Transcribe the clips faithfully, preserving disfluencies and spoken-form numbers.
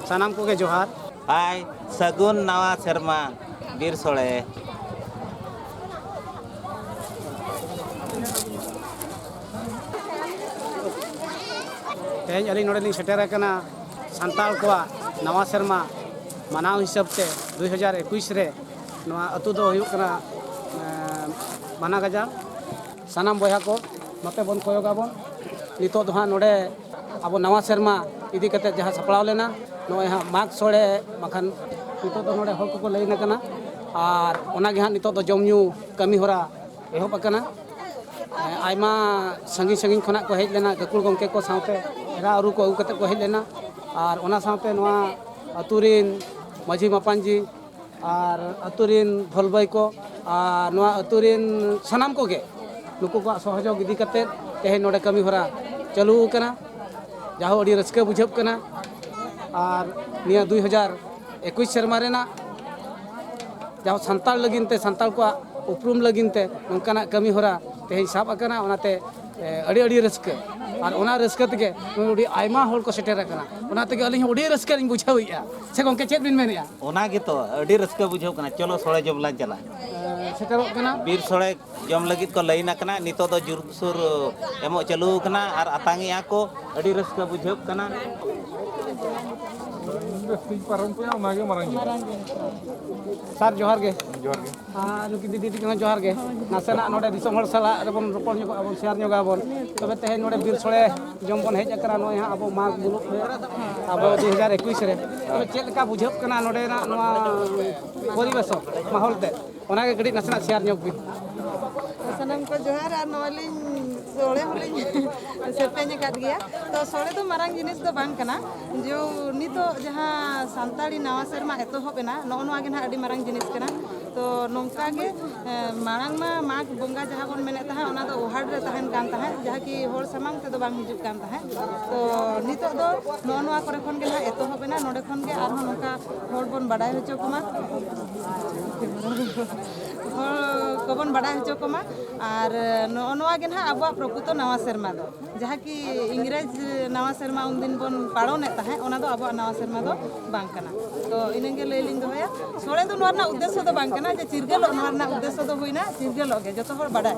ᱥᱟᱱᱟᱢ ᱠᱚᱜᱮ ᱡᱚᱦᱟᱨ᱾ ᱦᱟᱭ, ᱥᱟᱹᱜᱩᱱ ᱱᱟᱣᱟ ᱥᱮᱨᱢᱟ, ᱵᱤᱨ ᱥᱚᱲᱮ᱾ ᱛᱮᱦᱮᱧ ᱟᱹᱞᱤᱧ ᱱᱚᱰᱮ ᱞᱤᱧ ᱥᱮᱴᱮᱨ ᱟᱠᱟᱱᱟ ᱥᱟᱱᱛᱟᱲ ᱠᱚᱣᱟᱜ ᱱᱟᱣᱟ ᱥᱮᱨᱢᱟ ᱢᱟᱱᱟᱣ ᱦᱤᱥᱟᱹᱵ ᱛᱮ ᱫᱩᱭ ᱦᱟᱡᱟᱨ ᱮᱠᱩᱥ ᱨᱮ᱾ ᱱᱚᱣᱟ ᱟᱹᱛᱩ ᱫᱚ ᱦᱩᱭᱩᱜ ᱠᱟᱱᱟ, ᱮᱸ, ᱵᱟᱱᱟ ᱜᱟᱡᱟᱲ᱾ ᱥᱟᱱᱟᱢ ᱵᱚᱭᱦᱟ ᱠᱚ ᱱᱚᱛᱮ ᱵᱚᱱ ᱠᱚᱭᱚᱜ ᱟᱵᱚᱱ᱾ ᱱᱤᱛᱚᱜ ᱫᱚ ᱦᱟᱸᱜ ᱱᱚᱰᱮ ᱟᱵᱚ ᱱᱟᱣᱟ ᱥᱮᱨᱢᱟ ᱤᱫᱤ ᱠᱟᱛᱮ ᱡᱟᱦᱟᱸ ᱥᱟᱯᱲᱟᱣ ᱞᱮᱱᱟ, ᱱᱚᱜᱼᱚᱭ ᱦᱟᱸᱜ ᱢᱟᱜᱽ ᱥᱚᱲᱮ, ᱵᱟᱠᱷᱟᱱ ᱱᱤᱛᱚᱜ ᱫᱚ ᱱᱚᱰᱮ ᱦᱚᱲ ᱠᱚᱠᱚ ᱞᱟᱹᱭᱤᱱ ᱟᱠᱟᱱᱟ᱾ ᱟᱨ ᱚᱱᱟᱜᱮ ᱦᱟᱸᱜ ᱱᱤᱛᱚᱜ ᱫᱚ ᱡᱚᱢ ᱧᱩ ᱠᱟᱹᱢᱤ ᱦᱚᱨᱟ ᱮᱦᱚᱵ ᱟᱠᱟᱱᱟ᱾ ᱮᱸ, ᱟᱭᱢᱟ ᱥᱟᱺᱜᱤᱧ ᱥᱟᱺᱜᱤᱧ ᱠᱷᱚᱱᱟᱜ ᱠᱚ ᱦᱮᱡ ᱞᱮᱱᱟ, ᱜᱟᱹᱠᱷᱩᱲ ᱜᱚᱢᱠᱮ ᱠᱚ ᱥᱟᱶᱛᱮ ᱮᱨᱟ ᱩᱨᱩ ᱠᱚ ᱟᱹᱜᱩ ᱠᱟᱛᱮ ᱠᱚ ᱦᱮᱡ ᱞᱮᱱᱟ᱾ ᱟᱨ ᱚᱱᱟ ᱥᱟᱶᱛᱮ ᱱᱚᱣᱟ ᱟᱹᱛᱩ ᱨᱤᱱ ᱢᱟᱹᱡᱷᱤ ᱢᱟᱯᱟᱧᱡᱤ ᱟᱨ ᱟᱹᱛᱩ ᱨᱤᱱ ᱵᱷᱚᱞᱵᱟᱹᱭ ᱠᱚ ᱟᱨ ᱱᱚᱣᱟ ᱟᱹᱛᱩ ᱨᱤᱱ ᱥᱟᱱᱟᱢ ᱠᱚᱜᱮ ᱱᱩᱠᱩ ᱠᱚᱣᱟᱜ ᱥᱚᱦᱚᱡᱳᱜᱽ ᱤᱫᱤ ᱠᱟᱛᱮ ᱛᱮᱦᱮᱧ ᱱᱚᱰᱮ ᱠᱟᱹᱢᱤ ᱦᱚᱨᱟ ᱪᱟᱹᱞᱩ ᱟᱠᱟᱱᱟ᱾ ᱡᱟᱦᱳ, ᱟᱹᱰᱤ ᱨᱟᱹᱥᱠᱟᱹ ᱵᱩᱡᱷᱟᱹᱜ ᱠᱟᱱᱟ᱾ ᱟᱨ ᱱᱤᱭᱟᱹ ᱫᱩᱭ ᱦᱟᱡᱟᱨ ᱮᱠᱩᱥ ᱥᱮᱨᱢᱟ ᱨᱮᱱᱟᱜ ᱡᱟᱦᱳ ᱥᱟᱱᱛᱟᱲ ᱞᱟᱹᱜᱤᱫ ᱛᱮ, ᱥᱟᱱᱛᱟᱲ ᱠᱚᱣᱟᱜ ᱩᱯᱨᱩᱢ ᱞᱟᱹᱜᱤᱫ ᱛᱮ ᱱᱚᱝᱠᱟᱱᱟᱜ ᱠᱟᱹᱢᱤ ᱦᱚᱨᱟ ᱛᱮᱦᱮᱧ ᱥᱟᱵ ᱟᱠᱟᱱᱟ, ᱚᱱᱟᱛᱮ, ᱮ, ᱟᱹᱰᱤ, ᱟᱹᱰᱤ ᱨᱟᱹᱥᱠᱟᱹ᱾ ᱟᱨ ᱚᱱᱟ ᱨᱟᱹᱥᱠᱟᱹ ᱛᱮᱜᱮ ᱱᱚᱰᱮ ᱟᱹᱰᱤ ᱟᱭᱢᱟ ᱦᱚᱲ ᱠᱚ ᱥᱮᱴᱮᱨ ᱟᱠᱟᱱᱟ, ᱚᱱᱟ ᱛᱮᱜᱮ ᱟᱹᱞᱤᱧ ᱦᱚᱸ ᱟᱹᱰᱤ ᱨᱟᱹᱥᱠᱟᱹ ᱞᱤᱧ ᱵᱩᱡᱷᱟᱹᱣᱮᱫᱼᱟ᱾ ᱥᱮ ᱜᱚᱢᱠᱮ, ᱪᱮᱫ ᱵᱤᱱ ᱢᱮᱱᱮᱫᱼᱟ? ᱚᱱᱟ ᱜᱮᱛᱚ ᱟᱹᱰᱤ ᱨᱟᱹᱥᱠᱟᱹ ᱵᱩᱡᱷᱟᱹᱣ ᱠᱟᱱᱟ᱾ ᱪᱚᱞᱚ, ᱥᱚᱲᱮ ᱡᱚᱢ ᱞᱟᱝ ᱪᱟᱞᱟᱜᱼᱟ᱾ ᱮ, ᱥᱮᱴᱮᱨᱚᱜ ᱠᱟᱱᱟ᱾ ᱵᱤᱨ ᱥᱚᱲᱮ ᱡᱚᱢ ᱞᱟᱹᱜᱤᱫ ᱠᱚ ᱞᱟᱹᱭᱤᱱ ᱟᱠᱟᱱᱟ᱾ ᱱᱤᱛᱚᱜ ᱫᱚ ᱡᱳᱨᱥᱳᱨ ᱮᱢᱚᱜ ᱪᱟᱹᱞᱩ ᱟᱠᱟᱱᱟ ᱟᱨ ᱟᱛᱟᱝᱮᱜᱼᱟ ᱠᱚ᱾ ᱟᱹᱰᱤ ᱨᱟᱹᱥᱠᱟᱹ ᱵᱩᱡᱷᱟᱹᱜ ᱠᱟᱱᱟ᱾ ᱥᱟᱨ, ᱡᱚᱦᱟᱨ ᱜᱮ᱾ ᱡᱚᱦᱟᱨ ᱜᱮ᱾ ᱟᱨ ᱱᱩᱠᱤᱱ ᱫᱤᱫᱤ ᱛᱟᱹᱠᱤᱱ ᱦᱚᱸ ᱡᱚᱦᱟᱨ ᱜᱮ᱾ ᱱᱟᱥᱮᱱᱟᱜ ᱱᱚᱰᱮ ᱫᱤᱥᱚᱢ ᱦᱚᱲ ᱥᱟᱞᱟᱜ ᱨᱮᱵᱚᱱ ᱨᱚᱯᱚᱲ ᱧᱚᱜᱚᱜᱼᱟ, ᱵᱚᱱ ᱥᱮᱭᱟᱨ ᱧᱚᱜᱟᱵᱚᱱ᱾ ᱛᱚᱵᱮ ᱛᱮᱦᱮᱧ ᱱᱚᱰᱮ ᱵᱤᱨ ᱥᱚᱲᱮ ᱡᱚᱢ ᱵᱚᱱ ᱦᱮᱡ ᱟᱠᱟᱱᱟ, ᱱᱚᱜᱼᱚᱭ ᱦᱟᱸᱜ ᱟᱵᱚ ᱢᱟᱜᱽ ᱢᱩᱞᱩᱜ ᱨᱮ, ᱟᱵᱚ ᱫᱩ ᱦᱟᱡᱟᱨ ᱮᱠᱩᱥ ᱨᱮ᱾ ᱛᱚᱵᱮ ᱪᱮᱫ ᱞᱮᱠᱟ ᱵᱩᱡᱷᱟᱹᱜ ᱠᱟᱱᱟ ᱱᱚᱰᱮᱱᱟᱜ ᱱᱚᱣᱟ ᱯᱚᱨᱤᱵᱮᱥ, ᱢᱟᱦᱚᱞ ᱛᱮ? ᱚᱱᱟᱜᱮ ᱠᱟᱹᱴᱤᱡ ᱱᱟᱥᱮᱱᱟᱜ ᱥᱮᱭᱟᱨ ᱧᱚᱜ ᱵᱤᱱ᱾ ᱥᱟᱱᱟᱢ ᱠᱚ ᱡᱚᱦᱟᱨ, ᱟᱨ ᱱᱚᱜᱼᱚᱭ ᱞᱤᱧ ᱥᱚᱲᱮ ᱦᱚᱸᱞᱤᱧ ᱥᱮᱯᱮᱧ ᱟᱠᱟᱫ ᱜᱮᱭᱟ᱾ ᱛᱚ, ᱥᱚᱲᱮ ᱫᱚ ᱢᱟᱨᱟᱝ ᱡᱤᱱᱤᱥ ᱫᱚ ᱵᱟᱝ ᱠᱟᱱᱟ᱾ ᱡᱮ ᱱᱤᱛᱚᱜ ᱡᱟᱦᱟᱸ ᱥᱟᱱᱛᱟᱲᱤ ᱱᱟᱣᱟ ᱥᱮᱨᱢᱟ ᱮᱛᱚᱦᱚᱵ ᱮᱱᱟ, ᱱᱚᱜᱼᱚ ᱱᱚᱣᱟ ᱜᱮ ᱱᱟᱦᱟᱜ ᱟᱹᱰᱤ ᱢᱟᱨᱟᱝ ᱡᱤᱱᱤᱥ ᱠᱟᱱᱟ᱾ ᱛᱚ, ᱱᱚᱝᱠᱟ ᱜᱮ, ᱮ, ᱢᱟᱲᱟᱝ ᱢᱟ ᱢᱟᱜᱽ ᱵᱚᱸᱜᱟ ᱡᱟᱦᱟᱸ ᱵᱚᱱ ᱢᱮᱱᱮᱫ ᱛᱟᱦᱮᱸᱫ, ᱚᱱᱟ ᱫᱚ ᱳᱦᱟᱲ ᱨᱮ ᱛᱟᱦᱮᱱ ᱠᱟᱱ ᱛᱟᱦᱮᱸᱫ, ᱡᱟᱦᱟᱸ ᱠᱤ ᱦᱚᱲ ᱥᱟᱢᱟᱝ ᱛᱮᱫᱚ ᱵᱟᱝ ᱦᱤᱡᱩᱜ ᱠᱟᱱ ᱛᱟᱦᱮᱸᱫ᱾ ᱛᱚ, ᱱᱤᱛᱚᱜ ᱫᱚ ᱱᱚᱜᱼᱚ ᱱᱚᱣᱟ ᱠᱚᱨᱮ ᱠᱷᱚᱱ ᱜᱮ ᱱᱟᱦᱟᱜ ᱮᱛᱚᱦᱚᱵ ᱮᱱᱟ᱾ ᱱᱚᱰᱮ ᱠᱷᱚᱱ ᱜᱮ ᱟᱨᱦᱚᱸ ᱱᱚᱝᱠᱟ ᱦᱚᱲ ᱵᱚᱱ ᱵᱟᱰᱟᱭ ᱦᱚᱪᱚ ᱠᱚᱢᱟ, ᱦᱚᱲ ᱠᱚᱵᱚᱱ ᱵᱟᱰᱟᱭ ᱦᱚᱪᱚ ᱠᱚᱢᱟ᱾ ᱟᱨ ᱱᱚᱜᱼᱚ ᱱᱚᱣᱟ ᱜᱮ ᱱᱟᱦᱟᱜ ᱟᱵᱚᱣᱟᱜ ᱟᱵᱚ ᱫᱚ ᱱᱟᱣᱟ ᱥᱮᱨᱢᱟ ᱫᱚ, ᱡᱟᱦᱟᱸ ᱠᱤ ᱤᱝᱨᱮᱡᱽ ᱱᱟᱣᱟ ᱥᱮᱨᱢᱟ ᱩᱱᱫᱤᱱ ᱵᱚᱱ ᱯᱟᱲᱚᱱᱮᱫ ᱛᱟᱦᱮᱸᱫ, ᱚᱱᱟ ᱫᱚ ᱟᱵᱚᱣᱟᱜ ᱱᱟᱣᱟ ᱥᱮᱨᱢᱟ ᱫᱚ ᱵᱟᱝ ᱠᱟᱱᱟ᱾ ᱛᱚ ᱤᱱᱟᱹᱜᱮ ᱞᱟᱹᱭ ᱞᱤᱧ ᱫᱚᱦᱚᱭᱟ᱾ ᱥᱚᱲᱮ ᱫᱚ ᱱᱚᱣᱟ ᱨᱮᱱᱟᱜ ᱩᱫᱽᱫᱮᱥᱥᱚ ᱫᱚ ᱵᱟᱝ ᱠᱟᱱᱟ ᱡᱮ ᱪᱤᱨᱜᱟᱹᱞᱚᱜ, ᱱᱚᱣᱟ ᱨᱮᱱᱟᱜ ᱩᱫᱽᱫᱮᱥᱥᱚ ᱫᱚ ᱦᱩᱭᱱᱟ ᱪᱤᱨᱜᱟᱹᱞᱚᱜ ᱜᱮ, ᱡᱚᱛᱚ ᱦᱚᱲ ᱵᱟᱰᱟᱭ᱾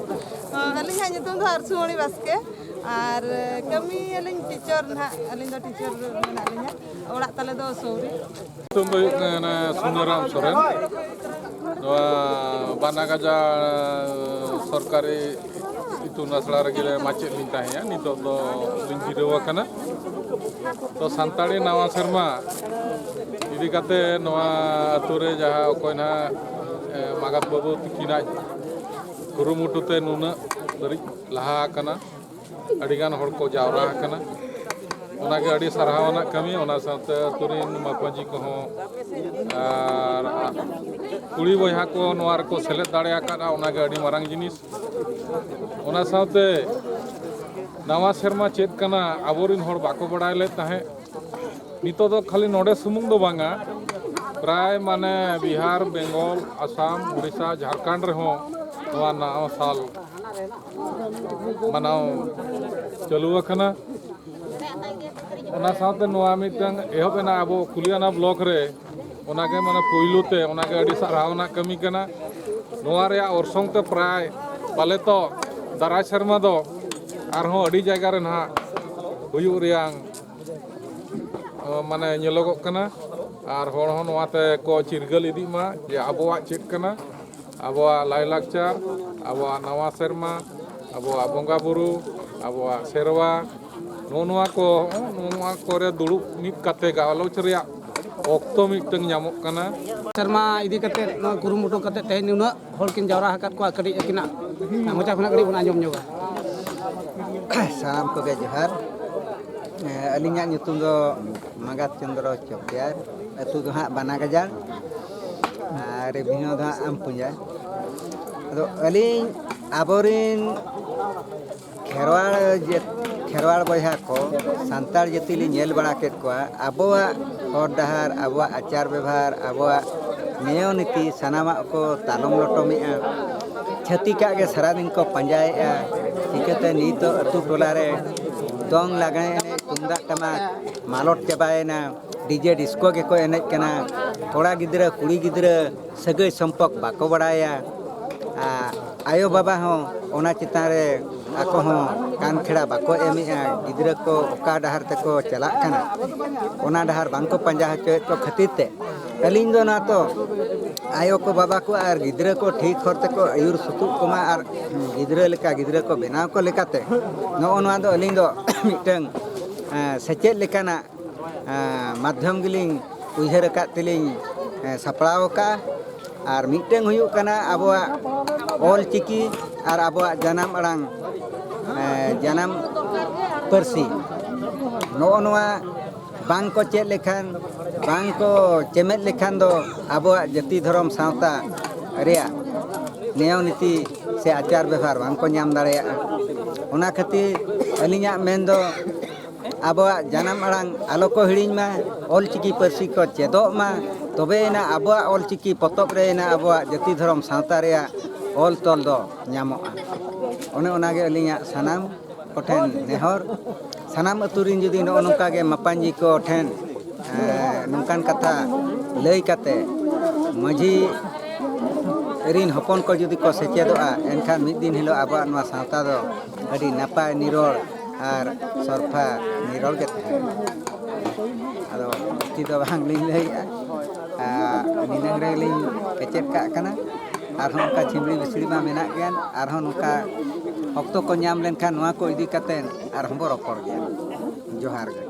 ᱛᱚ ᱟᱹᱞᱤᱧᱟᱜ ᱧᱩᱛᱩᱢ ᱫᱚ ᱟᱨᱥᱩᱢᱚᱬᱤ ᱵᱟᱥᱠᱮ, ᱟᱨ ᱠᱟᱹᱢᱤᱭᱟᱞᱤᱧ ᱴᱤᱪᱟᱨ ᱱᱟᱦᱟᱜ, ᱟᱹᱞᱤᱧ ᱫᱚ ᱴᱤᱪᱟᱨ ᱢᱮᱱᱟᱜ ᱞᱤᱧᱟ᱾ ᱚᱲᱟᱜ ᱛᱟᱞᱮ ᱫᱚ ᱥᱳᱣᱨᱤ᱾ ᱧᱩᱛᱩᱢ ᱫᱚ ᱦᱩᱭᱩᱜ ᱠᱟᱱᱟ ᱥᱩᱱᱟᱹᱨᱟᱢ ᱥᱚᱨᱮᱱ᱾ ᱱᱚᱣᱟ ᱵᱟᱱᱟᱜᱟᱡᱟ ᱥᱚᱨᱠᱟᱨᱤ ᱤᱛᱩᱱ ᱟᱥᱲᱟ ᱨᱮᱜᱮ ᱢᱟᱪᱮᱫ ᱞᱤᱧ ᱛᱟᱦᱮᱸᱭᱟ, ᱱᱤᱛᱚᱜ ᱫᱚ ᱞᱤᱧ ᱡᱤᱨᱟᱹᱣ ᱟᱠᱟᱱᱟ᱾ ᱛᱚ ᱥᱟᱱᱛᱟᱲᱤ ᱱᱟᱣᱟ ᱥᱮᱨᱢᱟ ᱤᱫᱤ ᱠᱟᱛᱮ ᱱᱚᱣᱟ ᱟᱹᱛᱩ ᱨᱮ ᱡᱟᱦᱟᱸ ᱚᱠᱚᱭ ᱱᱟᱦᱟᱜ, ᱮ, ᱢᱟᱜᱟᱛ ᱵᱟᱹᱵᱩ ᱛᱤᱠᱤᱱᱟᱜ ᱠᱩᱨᱩᱢᱩᱴᱩ ᱛᱮ ᱱᱩᱱᱟᱹᱜ ᱫᱷᱟᱹᱨᱤᱡ ᱞᱟᱦᱟ ᱟᱠᱟᱱᱟ, ᱟᱹᱰᱤᱜᱟᱱ ᱦᱚᱲ ᱠᱚ ᱡᱟᱣᱨᱟ ᱟᱠᱟᱱᱟ᱾ ᱚᱱᱟᱜᱮ ᱟᱹᱰᱤ ᱥᱟᱨᱦᱟᱣ ᱟᱱᱟᱜ ᱠᱟᱹᱢᱤ᱾ ᱚᱱᱟ ᱥᱟᱶᱛᱮ ᱟᱹᱛᱩ ᱨᱮᱱ ᱢᱟᱹᱯᱟᱹᱡᱤ ᱠᱚᱦᱚᱸ ᱟᱨ ᱠᱩᱲᱤ ᱵᱚᱭᱦᱟ ᱠᱚ ᱱᱚᱣᱟ ᱨᱮᱠᱚ ᱥᱮᱞᱮᱫ ᱫᱟᱲᱮ ᱟᱠᱟᱫᱼᱟ, ᱚᱱᱟᱜᱮ ᱟᱹᱰᱤ ᱢᱟᱨᱟᱝ ᱡᱤᱱᱤᱥ᱾ ᱚᱱᱟ ᱥᱟᱶᱛᱮ ᱱᱟᱣᱟ ᱥᱮᱨᱢᱟ ᱪᱮᱫ ᱠᱟᱱᱟ, ᱟᱵᱚᱨᱮᱱ ᱦᱚᱲ ᱵᱟᱠᱚ ᱵᱟᱲᱟᱭ ᱞᱮᱫ ᱛᱟᱦᱮᱸᱫ᱾ ᱱᱤᱛᱚᱜ ᱫᱚ ᱠᱷᱟᱹᱞᱤ ᱱᱚᱰᱮ ᱥᱩᱢᱩᱝ ᱫᱚ ᱵᱟᱝᱟ, ᱯᱨᱟᱭ ᱢᱟᱱᱮ ᱵᱤᱦᱟᱨ, ᱵᱮᱝᱜᱚᱞ, ᱟᱥᱟᱢ, ᱩᱲᱤᱥᱥᱟ, ᱡᱷᱟᱲᱠᱷᱚᱸᱰ ᱨᱮᱦᱚᱸ ᱱᱚᱣᱟ ᱱᱟᱣᱟ ᱥᱟᱞ ᱢᱟᱱᱟᱣ ᱪᱟᱹᱞᱩ ᱟᱠᱟᱱᱟ᱾ ᱚᱱᱟ ᱥᱟᱶᱛᱮ ᱱᱚᱣᱟ ᱢᱤᱫᱴᱟᱝ ᱮᱦᱚᱵ ᱮᱱᱟ ᱟᱵᱚ ᱠᱩᱞᱤᱭᱟᱱᱟ ᱵᱞᱚᱠ ᱨᱮ, ᱚᱱᱟᱜᱮ ᱢᱟᱱᱮ ᱯᱩᱭᱞᱩ ᱛᱮ, ᱚᱱᱟᱜᱮ ᱟᱹᱰᱤ ᱥᱟᱨᱦᱟᱣ ᱨᱮᱱᱟᱜ ᱠᱟᱹᱢᱤ ᱠᱟᱱᱟ᱾ ᱱᱚᱣᱟ ᱨᱮᱭᱟᱜ ᱚᱨᱥᱚᱝ ᱛᱮ ᱯᱨᱟᱭ ᱯᱟᱞᱮ ᱛᱚ ᱫᱟᱨᱟᱭ ᱥᱮᱨᱢᱟ ᱫᱚ ᱟᱨᱦᱚᱸ ᱟᱹᱰᱤ ᱡᱟᱭᱜᱟ ᱨᱮ ᱱᱟᱦᱟᱜ ᱦᱩᱭᱩᱜ ᱨᱮᱭᱟᱝ, ᱚ, ᱢᱟᱱᱮ ᱧᱮᱞᱚᱜᱚᱜ ᱠᱟᱱᱟ᱾ ᱟᱨ ᱦᱚᱲ ᱦᱚᱸ ᱱᱚᱣᱟ ᱛᱮ ᱠᱚ ᱪᱤᱨᱜᱟᱹᱞ ᱤᱫᱤᱜ ᱢᱟ ᱡᱮ ᱟᱵᱚᱣᱟᱜ ᱪᱮᱫ ᱠᱟᱱᱟ, ᱟᱵᱚᱣᱟᱜ ᱞᱟᱭᱼᱞᱟᱠᱪᱟᱨ, ᱟᱵᱚᱣᱟᱜ ᱱᱟᱣᱟ ᱥᱮᱨᱢᱟ, ᱟᱵᱚᱣᱟᱜ ᱵᱚᱸᱜᱟ ᱵᱩᱨᱩ, ᱟᱵᱚᱣᱟᱜ ᱥᱮᱨᱣᱟ, ᱱᱚᱜᱼᱚ ᱱᱚᱣᱟ ᱠᱚ, ᱱᱚᱜᱼᱚ ᱱᱚᱣᱟ ᱠᱚᱨᱮ ᱫᱩᱲᱩᱵ ᱢᱤᱫ ᱠᱟᱛᱮ ᱜᱟᱞᱚᱪ ᱨᱮᱭᱟᱜ ᱚᱠᱛᱚ ᱢᱤᱫᱴᱟᱝ ᱧᱟᱢᱚᱜ ᱠᱟᱱᱟ᱾ ᱥᱮᱨᱢᱟ ᱤᱫᱤ ᱠᱟᱛᱮ ᱱᱚᱣᱟ ᱠᱩᱨᱩᱢᱩᱴᱩ ᱠᱟᱛᱮ ᱛᱮᱦᱮᱧ ᱱᱩᱱᱟᱹᱜ ᱦᱚᱲ ᱠᱤᱱ ᱡᱟᱣᱨᱟ ᱟᱠᱟᱫ ᱠᱚᱣᱟ, ᱠᱟᱹᱴᱤᱡ ᱟᱹᱠᱤᱱᱟᱜ ᱢᱚᱪᱟ ᱠᱷᱚᱱᱟᱜ ᱠᱟᱹᱴᱤᱡ ᱵᱚᱱ ᱟᱸᱡᱚᱢ ᱧᱚᱜᱟ᱾ ᱥᱟᱱᱟᱢ ᱠᱚᱜᱮ ᱡᱚᱦᱟᱨ᱾ ᱮ, ᱟᱹᱞᱤᱧᱟᱜ ᱧᱩᱛᱩᱢ ᱫᱚ ᱢᱟᱸᱜᱟᱛ ᱪᱚᱸᱫᱽᱨᱚ ᱪᱚᱯᱮᱭᱟᱨ, ᱟᱹᱛᱩ ᱫᱚ ᱦᱟᱸᱜ ᱵᱟᱱᱟ ᱜᱟᱡᱟᱲ, ᱟᱨ ᱵᱷᱤᱱᱟᱹ ᱫᱚ ᱦᱟᱸᱜ ᱟᱢᱯᱩᱸᱡᱟ᱾ ᱟᱫᱚ ᱟᱹᱞᱤᱧ ᱟᱵᱚᱨᱤᱱ ᱠᱷᱮᱨᱣᱟᱲ ᱡᱟᱹᱛ-, ᱠᱷᱮᱨᱣᱟᱲ ᱵᱚᱭᱦᱟ ᱠᱚ, ᱥᱟᱱᱛᱟᱲ ᱡᱟᱹᱛᱤ ᱞᱤᱧ ᱧᱮᱞ ᱵᱟᱲᱟ ᱠᱮᱫ ᱠᱚᱣᱟ, ᱟᱵᱚᱣᱟᱜ ᱦᱚᱨ ᱰᱟᱦᱟᱨ, ᱟᱵᱚᱣᱟᱜ ᱟᱪᱟᱨ ᱵᱮᱵᱷᱟᱨ, ᱟᱵᱚᱣᱟᱜ ᱱᱤᱭᱚᱢ ᱱᱤᱛᱤ ᱥᱟᱱᱟᱢᱟᱜ ᱠᱚ ᱛᱟᱞᱚᱢ ᱞᱚᱴᱚᱢᱮᱜᱼᱟ᱾ ᱪᱷᱟᱹᱛᱤᱠᱟᱜ ᱜᱮ ᱥᱟᱨᱟᱫᱤᱱ ᱠᱚ ᱯᱟᱸᱡᱟᱭᱮᱜᱼᱟ᱾ ᱪᱤᱠᱟᱹᱛᱮ ᱱᱤᱛᱚᱜ ᱟᱹᱛᱩ ᱴᱚᱞᱟ ᱨᱮ ᱫᱚᱝ ᱞᱟᱜᱽᱬᱮ ᱮᱱᱮᱡ, ᱛᱩᱢᱫᱟᱜ ᱴᱟᱢᱟᱠ ᱢᱟᱞᱚᱴ ᱪᱟᱵᱟᱭᱮᱱᱟ, ᱰᱤᱡᱮ ᱰᱤᱥᱠᱳ ᱜᱮᱠᱚ ᱮᱱᱮᱡ ᱠᱟᱱᱟ᱾ ᱠᱚᱲᱟ ᱜᱤᱫᱽᱨᱟᱹ ᱠᱩᱲᱤ ᱜᱤᱫᱽᱨᱟᱹ ᱥᱟᱹᱜᱟᱹᱭ ᱥᱚᱢᱯᱚᱠ ᱵᱟᱠᱚ ᱵᱟᱲᱟᱭᱟ᱾ ᱟᱨ ᱟᱭᱳ ᱵᱟᱵᱟ ᱦᱚᱸ ᱚᱱᱟ ᱪᱮᱛᱟᱱ ᱨᱮ ᱟᱠᱚ ᱦᱚᱸ ᱠᱟᱱ ᱠᱷᱮᱲᱟ ᱵᱟᱠᱚ ᱮᱢᱮᱜᱼᱟ᱾ ᱜᱤᱫᱽᱨᱟᱹ ᱠᱚ ᱚᱠᱟ ᱰᱟᱦᱟᱨ ᱛᱮᱠᱚ ᱪᱟᱞᱟᱜ ᱠᱟᱱᱟ, ᱚᱱᱟ ᱰᱟᱦᱟᱨ ᱵᱟᱝᱠᱚ ᱯᱟᱸᱡᱟ ᱦᱚᱪᱚᱭᱮᱫ ᱠᱚ ᱠᱷᱟᱹᱛᱤᱨ ᱛᱮ ᱟᱹᱞᱤᱧ ᱫᱚ ᱱᱚᱣᱟ ᱛᱚ ᱟᱭᱳ ᱠᱚ ᱵᱟᱵᱟ ᱠᱚ ᱟᱨ ᱜᱤᱫᱽᱨᱟᱹ ᱠᱚ ᱴᱷᱤᱠ ᱦᱚᱨ ᱛᱮᱠᱚ ᱟᱹᱭᱩᱨ ᱥᱩᱛᱩᱜ ᱠᱚᱢᱟ ᱟᱨ ᱜᱤᱫᱽᱨᱟᱹ ᱞᱮᱠᱟ ᱜᱤᱫᱽᱨᱟᱹ ᱠᱚ ᱵᱮᱱᱟᱣ ᱠᱚ ᱞᱮᱠᱟᱛᱮ ᱱᱚᱜᱼᱚ ᱱᱚᱣᱟ ᱫᱚ ᱟᱹᱞᱤᱧ ᱫᱚ ᱢᱤᱫᱴᱟᱝ, ᱮᱸ, ᱥᱮᱪᱮᱫ ᱞᱮᱠᱟᱱᱟᱜ, ᱮᱸ, ᱢᱟᱫᱽᱫᱷᱚᱢ ᱜᱮᱞᱤᱧ ᱩᱭᱦᱟᱹᱨ ᱟᱠᱟᱫ ᱛᱮᱞᱤᱧ, ᱮᱸ, ᱥᱟᱯᱲᱟᱣ ᱟᱠᱟᱫᱼᱟ᱾ ᱟᱨ ᱢᱤᱫᱴᱟᱝ ᱦᱩᱭᱩᱜ ᱠᱟᱱᱟ ᱟᱵᱚᱣᱟᱜ ᱚᱞ ᱪᱤᱠᱤ ᱟᱨ ᱟᱵᱚᱣᱟᱜ ᱡᱟᱱᱟᱢ ᱟᱲᱟᱝ, ᱮᱸ, ᱡᱟᱱᱟᱢ ᱯᱟᱹᱨᱥᱤ᱾ ᱱᱚᱜᱼᱚ ᱱᱚᱣᱟ ᱵᱟᱝ ᱠᱚ ᱪᱮᱫ ᱞᱮᱠᱷᱟᱱ, ᱵᱟᱝ ᱠᱚ ᱪᱮᱢᱮᱫ ᱞᱮᱠᱷᱟᱱ ᱫᱚ ᱟᱵᱚᱣᱟᱜ ᱡᱟᱹᱛᱤ ᱫᱷᱚᱨᱚᱢ ᱥᱟᱶᱛᱟ ᱨᱮᱭᱟᱜ ᱱᱮᱭᱟᱣ ᱱᱤᱛᱤ ᱥᱮ ᱟᱪᱟᱨ ᱵᱮᱵᱷᱟᱨ ᱵᱟᱝ ᱠᱚ ᱧᱟᱢ ᱫᱟᱲᱮᱭᱟᱜᱼᱟ᱾ ᱚᱱᱟ ᱠᱷᱟᱹᱛᱤᱨ ᱟᱹᱞᱤᱧᱟᱜ ᱢᱮᱱ ᱫᱚ ᱟᱵᱚᱣᱟᱜ ᱡᱟᱱᱟᱢ ᱟᱲᱟᱝ ᱟᱞᱚ ᱠᱚ ᱦᱤᱲᱤᱧ ᱢᱟ, ᱚᱞ ᱪᱤᱠᱤ ᱯᱟᱹᱨᱥᱤ ᱠᱚ ᱪᱮᱫᱚᱜ ᱢᱟ, ᱛᱚᱵᱮᱭᱮᱱᱟ ᱟᱵᱚᱣᱟᱜ ᱚᱞ ᱪᱤᱠᱤ ᱯᱚᱛᱚᱵ ᱨᱮ ᱮᱱᱟ ᱟᱵᱚᱣᱟᱜ ᱡᱟᱹᱛᱤ ᱫᱷᱚᱨᱚᱢ ᱥᱟᱶᱛᱟ ᱨᱮᱭᱟᱜ ᱚᱞ ᱛᱚᱞ ᱫᱚ ᱧᱟᱢᱚᱜᱼᱟ᱾ ᱚᱱᱮ ᱚᱱᱟᱜᱮ ᱟᱹᱞᱤᱧᱟᱜ ᱥᱟᱱᱟᱢ ᱠᱚᱴᱷᱮᱱ ᱱᱮᱦᱚᱨ, ᱥᱟᱱᱟᱢ ᱟᱹᱛᱩ ᱨᱤᱱ ᱡᱩᱫᱤ ᱱᱚᱜᱼᱚ ᱱᱚᱝᱠᱟ ᱜᱮ ᱢᱟᱯᱟᱧᱡᱤ ᱠᱚ ᱴᱷᱮᱱ, ᱮᱸ, ᱱᱚᱝᱠᱟᱱ ᱠᱟᱛᱷᱟ ᱞᱟᱹᱭ ᱠᱟᱛᱮ ᱢᱟᱹᱡᱷᱤ ᱨᱤᱱ ᱦᱚᱯᱚᱱ ᱠᱚ ᱡᱩᱫᱤ ᱠᱚ ᱥᱮᱪᱮᱫᱚᱜᱼᱟ, ᱮᱱᱠᱷᱟᱱ ᱢᱤᱫ ᱫᱤᱱ ᱦᱤᱞᱳᱜ ᱟᱵᱚᱣᱟᱜ ᱱᱚᱣᱟ ᱥᱟᱶᱛᱟ ᱫᱚ ᱟᱹᱰᱤ ᱱᱟᱯᱟᱭ ᱱᱤᱨᱚᱲ ᱟᱨ ᱥᱚᱨᱯᱷᱟ ᱱᱤᱨᱚᱲ ᱜᱮ ᱛᱟᱦᱮᱱᱟ᱾ ᱟᱫᱚ ᱡᱟᱹᱥᱛᱤ ᱫᱚ ᱵᱟᱝ ᱞᱤᱧ ᱞᱟᱹᱭᱮᱜᱼᱟ, ᱟᱨ ᱱᱤᱱᱟᱹᱝ ᱨᱮᱞᱤᱧ ᱠᱮᱪᱮᱫ ᱠᱟᱜ ᱠᱟᱱᱟ᱾ ᱟᱨᱦᱚᱸ ᱚᱱᱠᱟ ᱪᱷᱤᱢᱲᱤ ᱵᱤᱥᱲᱤ ᱢᱟ ᱢᱮᱱᱟᱜ ᱜᱮᱭᱟ, ᱟᱨᱦᱚᱸ ᱱᱚᱝᱠᱟ ᱚᱠᱛᱚ ᱠᱚ ᱧᱟᱢ ᱞᱮᱱᱠᱷᱟᱱ ᱱᱚᱣᱟ ᱠᱚ ᱤᱫᱤ ᱠᱟᱛᱮ ᱟᱨᱦᱚᱸ ᱵᱚ ᱨᱚᱯᱚᱲ ᱜᱮᱭᱟ᱾ ᱡᱚᱦᱟᱨ ᱜᱮ᱾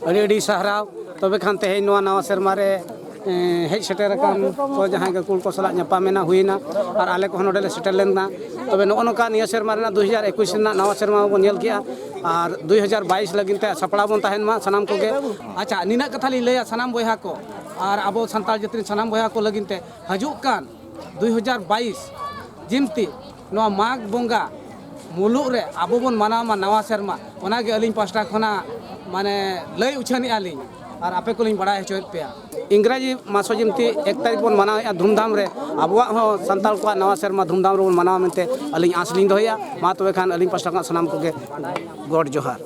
ᱟᱹᱰᱤ ᱟᱹᱰᱤ ᱥᱟᱨᱦᱟᱣ᱾ ᱛᱚᱵᱮ ᱠᱷᱟᱱ ᱛᱮᱦᱮᱧ ᱱᱚᱣᱟ ᱱᱟᱣᱟ ᱥᱮᱨᱢᱟ ᱨᱮ, ᱮᱸ, ᱦᱮᱡ ᱥᱮᱴᱮᱨ ᱟᱠᱟᱱ ᱠᱚ ᱡᱟᱦᱟᱸᱭ ᱜᱟᱹᱠᱷᱩᱲ ᱠᱚ ᱥᱟᱞᱟᱜ ᱧᱟᱯᱟᱢ ᱮᱱᱟ, ᱦᱩᱭᱮᱱᱟ, ᱟᱨ ᱟᱞᱮ ᱠᱚᱦᱚᱸ ᱱᱚᱰᱮ ᱞᱮ ᱥᱮᱴᱮᱨ ᱞᱮᱱᱟ᱾ ᱛᱚᱵᱮ ᱱᱚᱜᱼᱚ ᱱᱚᱝᱠᱟ ᱱᱤᱭᱟᱹ ᱥᱮᱨᱢᱟ ᱨᱮᱱᱟᱜ ᱫᱩ ᱦᱟᱡᱟᱨ ᱮᱠᱩᱥ ᱨᱮᱱᱟᱜ ᱱᱟᱣᱟ ᱥᱮᱨᱢᱟ ᱵᱚᱱ ᱧᱮᱞ ᱠᱮᱜᱼᱟ, ᱟᱨ ᱫᱩ ᱦᱟᱡᱟᱨ ᱵᱟᱭᱤᱥ ᱞᱟᱹᱜᱤᱫ ᱛᱮ ᱥᱟᱯᱲᱟᱣ ᱵᱚᱱ ᱛᱟᱦᱮᱱ ᱢᱟ ᱥᱟᱱᱟᱢ ᱠᱚᱜᱮ᱾ ᱟᱪᱪᱷᱟ, ᱱᱤᱱᱟᱹᱜ ᱠᱟᱛᱷᱟ ᱞᱤᱧ ᱞᱟᱹᱭᱟ ᱥᱟᱱᱟᱢ ᱵᱚᱭᱦᱟ ᱠᱚ ᱟᱨ ᱟᱵᱚ ᱥᱟᱱᱛᱟᱲ ᱡᱟᱹᱛᱤ ᱨᱮᱱ ᱥᱟᱱᱟᱢ ᱵᱚᱭᱦᱟ ᱠᱚ ᱞᱟᱹᱜᱤᱫ ᱛᱮ, ᱦᱤᱡᱩᱜ ᱠᱟᱱ ᱫᱩ ᱦᱟᱡᱟᱨ ᱵᱟᱭᱤᱥ ᱡᱤᱱᱛᱤ ᱱᱚᱣᱟ ᱢᱟᱜᱽ ᱵᱚᱸᱜᱟ ᱢᱩᱞᱩᱜ ᱨᱮ ᱟᱵᱚ ᱵᱚᱱ ᱢᱟᱱᱟᱣ ᱢᱟ ᱱᱟᱣᱟ ᱥᱮᱨᱢᱟ᱾ ᱚᱱᱟᱜᱮ ᱟᱹᱞᱤᱧ ᱯᱟᱥᱴᱟ ᱠᱷᱚᱱᱟᱜ ᱢᱟᱱᱮ ᱞᱟᱹᱭ ᱩᱪᱷᱟᱹᱱᱮᱜᱼᱟ ᱞᱤᱧ᱾ ᱟᱨ ᱟᱯᱮ ᱠᱚᱞᱤᱧ ᱵᱟᱲᱟᱭ ᱦᱚᱪᱚᱭᱮᱫ ᱯᱮᱭᱟ᱾ ᱤᱝᱨᱟᱡᱤ ᱢᱟᱥᱚ ᱡᱚᱭᱚᱱᱛᱤ ᱮᱠ ᱛᱟᱹᱨᱤᱠᱷ ᱵᱚᱱ ᱢᱟᱱᱟᱣᱮᱫᱼᱟ ᱫᱷᱩᱢᱫᱷᱟᱢ ᱨᱮ, ᱟᱵᱚᱣᱟᱜ ᱦᱚᱸ ᱥᱟᱱᱛᱟᱲ ᱠᱚᱣᱟᱜ ᱱᱟᱣᱟ ᱥᱮᱨᱢᱟ ᱫᱷᱩᱢᱫᱷᱟᱢ ᱨᱮᱵᱚᱱ ᱢᱟᱱᱟᱣᱟ ᱢᱮᱱᱛᱮ ᱟᱹᱞᱤᱧ ᱟᱸᱥ ᱞᱤᱧ ᱫᱚᱦᱚᱭᱟ᱾ ᱢᱟ ᱛᱚᱵᱮ ᱠᱷᱟᱱ ᱟᱹᱞᱤᱧ ᱯᱟᱥᱴᱟ ᱠᱷᱚᱱ ᱥᱟᱱᱟᱢ ᱠᱚᱜᱮ ᱜᱚᱰ ᱡᱚᱦᱟᱨ᱾